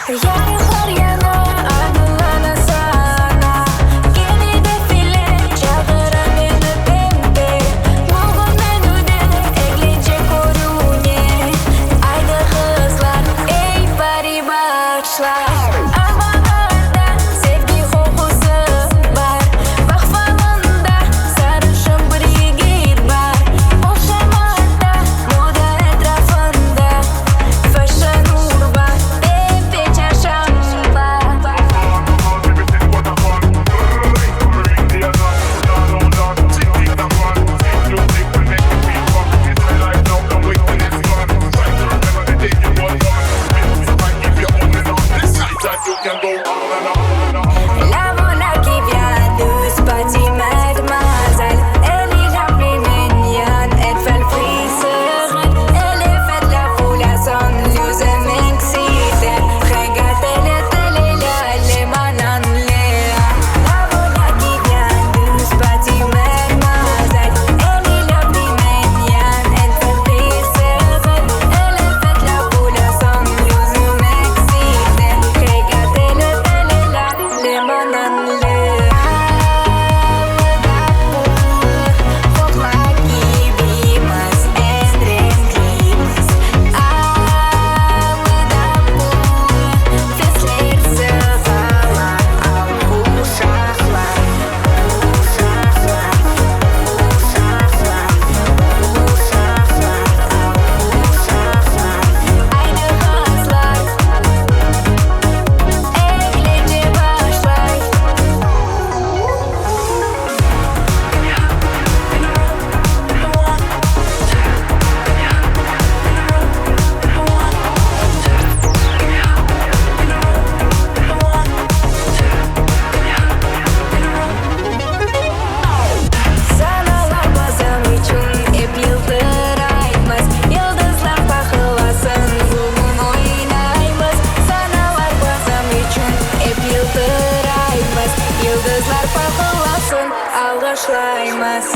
Yarıqlar yana, aydınlana sana. Kene defile çağıra meni pembe. Bugün menüde eglence körüne. Aydı, qızlar, ey, pari başla. Avalarda sevgi qoqusı bar. Bağ falında sarışın bir yigit bar. Oşamata, moda etrafında. Fashion urba, pembe çarşamba. La voilà qui vient de partir, mademoiselle. Elle est remplie mignonne, elle fait le frisson. Elle est faite la foule à son nous aime excitée. Regarde-elle, elle est là, elle est mananlea. La voilà qui vient de partir, mademoiselle. Elle est remplie mignonne, elle fait le frisson. Elle est faite la foule à son nous aime excitée. Regarde-elle, elle est là, elle est mananlea. Qoqla kibimiz, eñ renklimiz. Fesler sığalar, al quşaqlar, quşaqlar, quşaqlar, quşaqlar, al quşaqlar. Aydı, qızlar, eglence başlay. Sanalar bizim içün ep yıltıraymız. Yıldızlar pahılasın, bugün oynaymız. Sanalar bizim içün ep yıltıraymız. Yıldızlar pahılasın, alğışlaymız.